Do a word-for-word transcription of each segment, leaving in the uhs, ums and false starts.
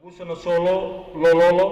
Usa na solo lololo.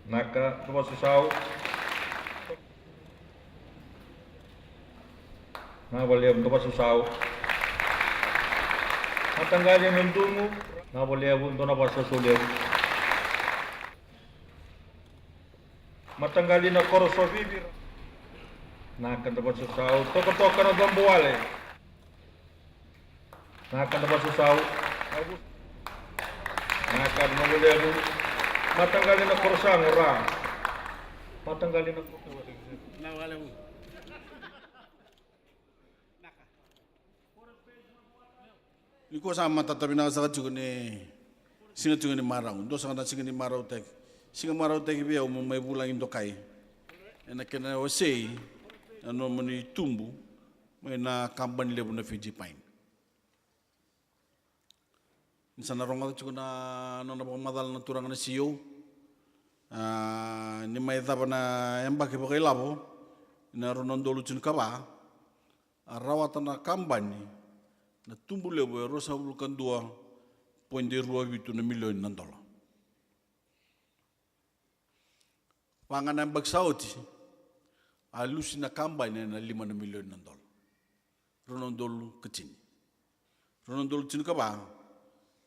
Naka, dua vasasau. Na valevu, dua vasasau. Mataqali na Dumu, na valevu, dua na vasasau levu. Mataqali na Koroso Vivi. Naka, dua vasasau. Tokatoka na Cobuwale. Naka, dua vasasau. Naka, dua valevu. Mataqali na Korosago ra. Mataqali na Na valevu. Nikua sa matata vinaka saka tiko ni siga tiko ni marau. Dua saka na siga ni marautaki. Siga marautaki vei au mo mai vulagi dokai ena kena wasei na nomuni tubu mai na kabani levu na Fiji Pine. Ni sa na rogoca tiko na nona vakamacala na turaga na C E O. A, ni mai cava na yabaki vakailavo na rua na udolu tinikava, a rawata na kabani na tubu levu e ruasagavulu ka dua poidi rua vitu na milioni na dola. Vaga na yabaki sa oti, a lusi na kabani ena lima na milioni na dola. Rua na udolu ka tini. Rua na udolu tinikava,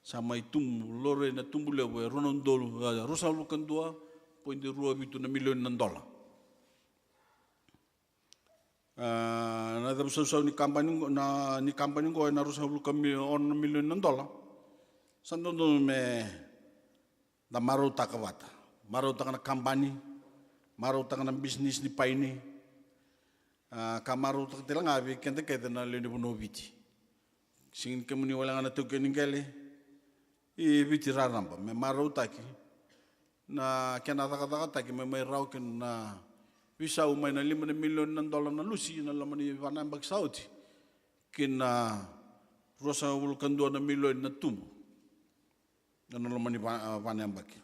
sa mai tubu, lorei na tubu levu e rua na udolu, e, ruasagavulu ka dua poidi rua vitu na milioni na dola. A, na cavusausau ni kabani qo, na, ni kabani qo ena ruasagavulu ka mi-, ono na milioni na dola. Sa dodonu me da marautaka vata. Marautaka na kabani, marautaka na bisinisi ni paini. A, ka marautaka tale ga vei keda kece na lewe ni vanua o Viti. Sega ni kemuni wale ga na taukei ni qele i Viti raraba, me marautaki na kena cakacakataki me mai rawa kina na veisau mai na lima na milioni na dola na lusi ena loma ni va na yabaki sa oti, ki na ruasagavulu ka dua na milioni na tubu ena loma ni va, va na yabaki.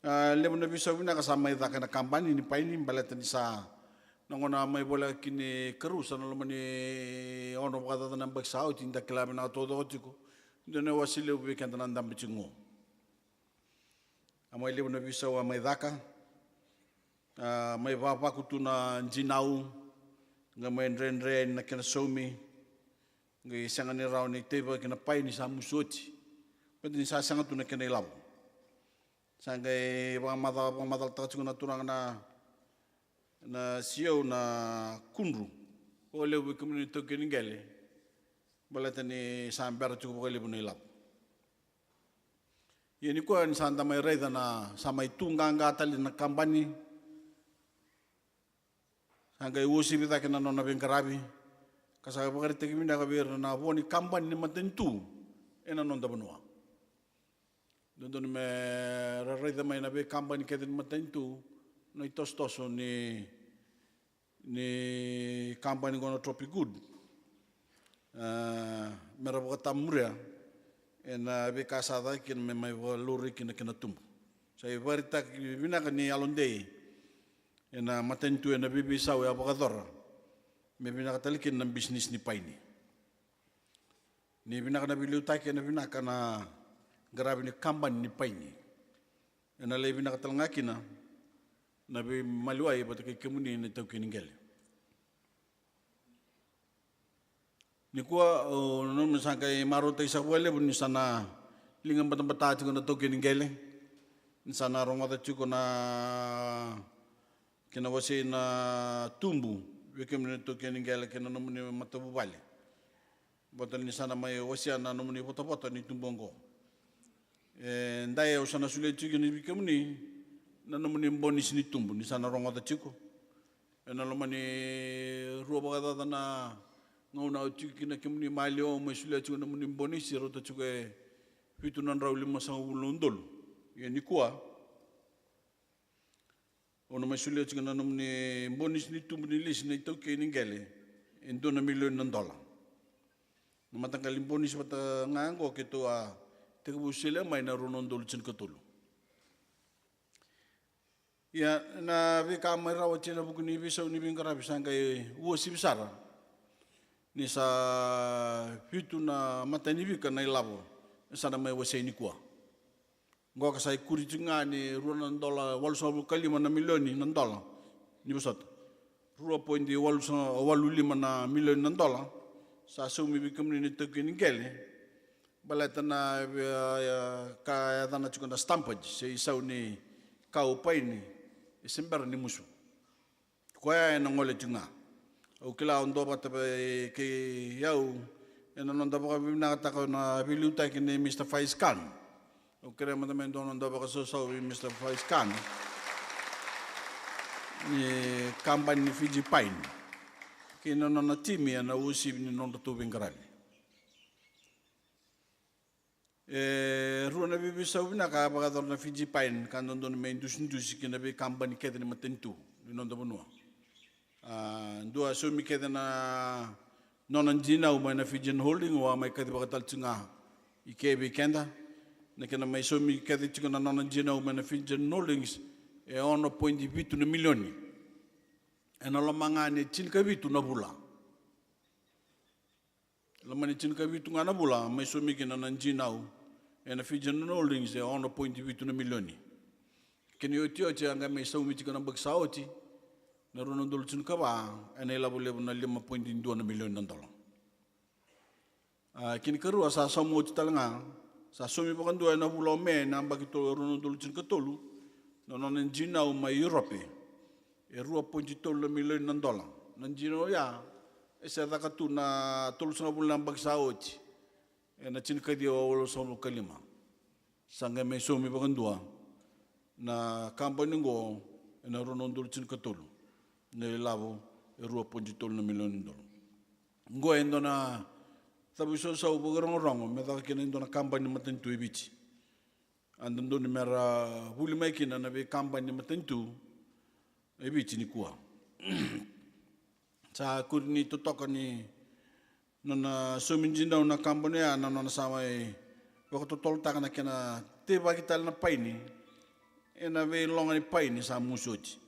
A, levu na veisau vinaka sa mai caka ena kabani ni paini, baleta ni sa na gauna a mai voleka kina i Karusa ena loma ni ono vakacaca na yabaki sa oti, da kila vinaka taucoko tiko ni dua na iwase levu vei keda na dabe tiko qo. A mai levu na veisau a mai caka, a, mai vavaku tu na jinau, qai mai dredre yani na kena saumi, qai sega ni rawa ni teivaki na paini sa musu oti, baleta ni sa sega tu na kena ilavo. Sa qai vakamaca-, vakamacalataka tiko na turaga na, na C E O na kudru vakalevu vei kemuni na taukei ni qele, baleta ni sa bera tiko vakalevu na ilavo. Ia nikua ni sa da mai raica na, sa mai tu qaqa tale na kabani, sa qai uasivi cake na nona veiqaravi, ka sa vakaraitaki vinaka vei ira na vo ni kabani ni matanitu ena noda vanua. Dodonu me ra raica mai na veikabani kece ni matanitu na itosotoso ni, ni kabani qo na Tropic Good. A, me ra vakatamuria ena veika sa caka kina me mai vakalaurai kina kena tubu. Sa ivakaraitaki vinaka ni yalodei ena matanitu ena veiveisau e a vakayacora me vinaka tale kina na bisinisi ni paini. Ni vinaka na veiliutaki, ena vinaka na qaravi ni kabani ni paini. Ena lai vinaka tale ga kina na veimaliwai vata kei kemuni na itaukei ni qele. Nikua, o, nanuma ni sa qai marautaki saka vakalevu ni sa na liga batabata tiko na taukei ni qele, ni sa na rogoca tiko na kena wasei na tubu vei kemuni na taukei ni qele kei na nomuni matavuvale. Baleta ni sa na mai wasea na nomuni votavota ni tubu oqo. E dai au sa na solia tiko kina vei kemuni na nomuni bonisi ni tubu ni sa na rogoca tiko. Ena loma ni rua vakacaca na gauna au tiko kina kemuni maliwa, au mai solia tiko na nomuni bonisi, rauta tiko e vitu na drau limasagavulu na udolu. Ia nikua au na mai solia tiko na nomuni bonisi ni tubu ni lisi na itaukei ni qele e dua na milioni na dola. Na mataqali bonisi vata ga oqo keitou a Tekivu solia mai na rua na udolu tinikatolu. Ia na veika mai rawa tiko ena vuku ni veisau ni veiqaravi sa qai uasivi sara ni sa vitu na matanifika na ilavo e sa na mai wasei nikua. Qoka sa ikuri tiko ga ni rua na dola walusagavulu ka lima na milioni na dola. Ni vosota, rua poidi walu sa walu lima na milioni na dola sa saumi vei kemuni na itaukei ni qele. Baleta na via ka yacana tiko na stampage se isau ni kau paini e se bera ni musu. Koya ena gole tiko ga. Au kila au dua vata vei kei au ena noda vakavinavinakataka na veiliutaki nei Mr Faiz Khan. Au kerea mada me dua noda vakasausau vei Mr Faiz Khan ni kabani ni Fiji Pine kei na nona timi ena uasivi ni nodratou veiqaravi. E rua na veiveisau vinaka a vakayacora na Fiji Pine ka dodonu me idusidusi ki na veikabani kece ni matanitu ni noda vanua. A dua e saumi kece na nona dinau mai na Fijian Holding, au a mai kacivaka tale tiko ga i ke vei keda. Na kena mai saumi kece tiko na nona dinau mai na Fijian Holdings e ono poidi vitu na milioni ena loma ga ni tinikavitu na vula. Loma ni tinikavitu ga na vula mai saumi kina na dinau ena Fijian Holdings e ono poidi vitu na milioni. Kena iotioti a qai mai saumi tiko na yabaki sa oti na rua na udolu tinikava ena ilavo levu na lima poidi dua na milioni na dola. A kena ikarua sa saumi oti tale ga, sa saumi vakadua ena vula o Me na yabaki tolu, rua na udolu tinikatolu, na nona dinau mai Europe e rua poidi tolu na milioni na dola. Na dinau oya e se caka tu na tolusagavulu na yabaki sa oti ena tinikaciwa walusagavulu ka lima. Sa qai mai saumi vakadua na kabani oqo ena rua na udolu tinikatolu na ilavo e rua poidi tolu na milioni na dola. Oqo e dua na cavuisausau vakarogorogo me caka kina e dua na kabani matanitu e Viti. A dodonu me ra vuli mai kina na veikabani matanitu e Viti nikua. Sa kuri ni totoka ni nona saumi dinau na kabani oya na nona sa mai vakatotolotaka na kena teivaki tale na paini ena veiloga ni paini sa musu oti.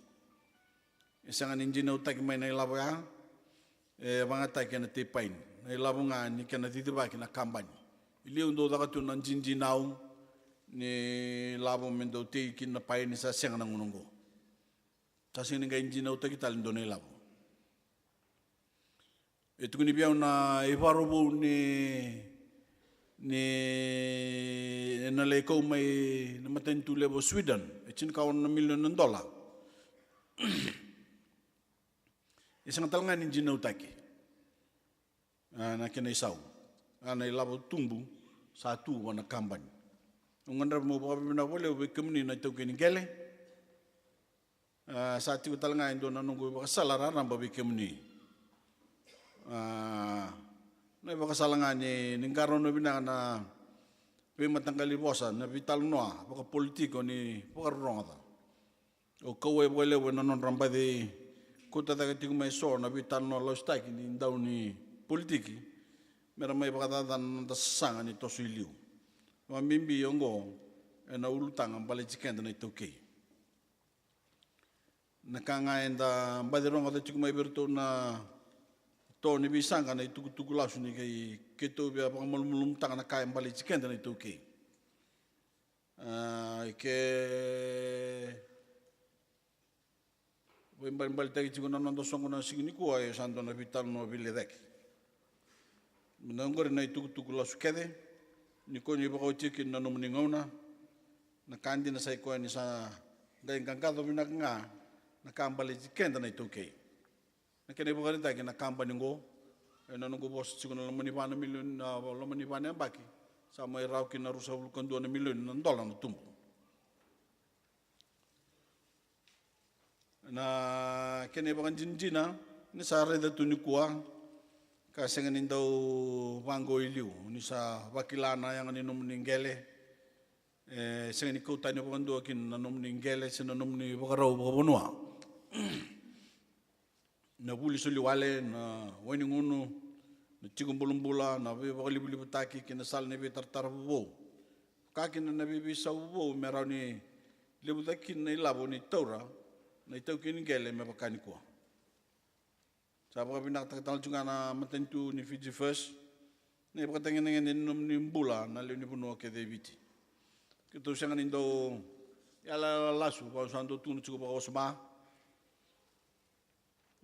E sega ni dinautaki mai na ilavo ya, e vagataki ena tei paini. Na ilavo ga ni kena cicivaki na kabani. I liu dau caka tu na didinau ni lavo me dau tei kina na paini, sa sega na gauna oqo. Sa sega ni qai dinautaki tale dua na ilavo. E tukuni vei au na ivarovou ni, ni ena lai kau mai na matanitu levu o Sweden e tinikaono na milioni na dola. E sega tale ga ni dinautaki a na kena isau. A na ilavo tubu sa tu vua na kabani. Au gadreva meu vakavinavinaka vakalevu vei kemuni na itaukei ni qele. A, sa tiko tale ga e dua na noqu ivakasala raraba vei kemuni. A, na ivakasala ga ni, ni qarauna vinaka na veimataqali vosa, na veitalanoa vakapolitiko ni vakarorogoca. Au kauwai vakalevu ena nodra baci kauta cake tiko mai eso na veitalanoa lasutaki ni dau ni politiki, me ra mai vakacacana na noda sasaga ni toso i liu. Vakabibi oqo ena ulutaga baleti keda na itaukei. Na ka ga eda baci rogoca tiko mai vei iratou na to ni veisaqa na itukutuku lasu ni kei, keitou via vakamalumalumutaka na ka e baleti keda na itaukei. A, ke vaibalebale tiko na noda soqo na siga nikua, e sa dua na veitalanoa veilecayaki. Meda oqori na itukutuku lasu kece, ni kua ni vakaotia kina na nomuni gauna, na ka dina sa i koya ni sa qai qaqaco vinaka ga na ka baleti keda na itaukei. Na kena ivakaraitaki na kabani oqo, ena noqu vosa tiko na loma ni va na milioni, na loma ni va na yabaki, sa mai rawa kina na ruasagavulu ka dua na milioni na dola na tubu. Na kena ivakadinadina, ni sa raica tu nikua, ka sega ni dau vaqo i liu, ni sa vakila na yaga ni nomuni qele, e sega ni kau tani vakadua kina na nomuni qele, se na nomuni vakarau vakavanua. Na vuli soli wale, na wai ni gunu, na tiko bulabula, na veivakalivalivataki kei na sala ni veitaratara vovou. ka kina na veiveisau vou me rawa ni levu cake kina na ilavo ni taura na itaukei ni qele me vaka nikua. Sa vakavinakataka tale tiko ga na matanitu ni Fiji First na ivakatagedegede ni nomuni bula na lewe ni vanua kece e Viti. Keitou sega ni dau yalayala lasu, vaka sa dau tukuna tiko vakawasoma.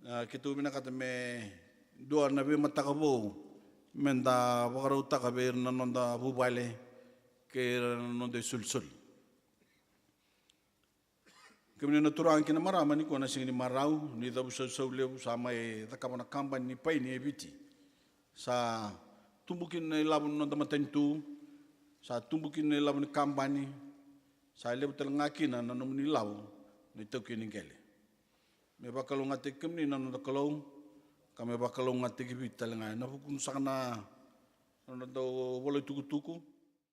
A, keitou vinakata me dua na veimataka vou me da vakarautaka vei ira na noda vuvale kei ira na noda isolisoli. Kemuni na turaga kei na marama, nikua na siga ni marau ni cavusausau levu sa mai cakava na kabani ni paini e Viti. Sa tubu kina na ilavo ni noda matanitu, sa tubu kina na ilavo ni kabani, sa levu tale ga kina na nomuni ilavo na itaukei ni qele. Me vakalougatataki kemuni na noda Kalou, ka me vakalougatataki Viti tale ga. Ena vuku saka na noda dau vola itukutuku,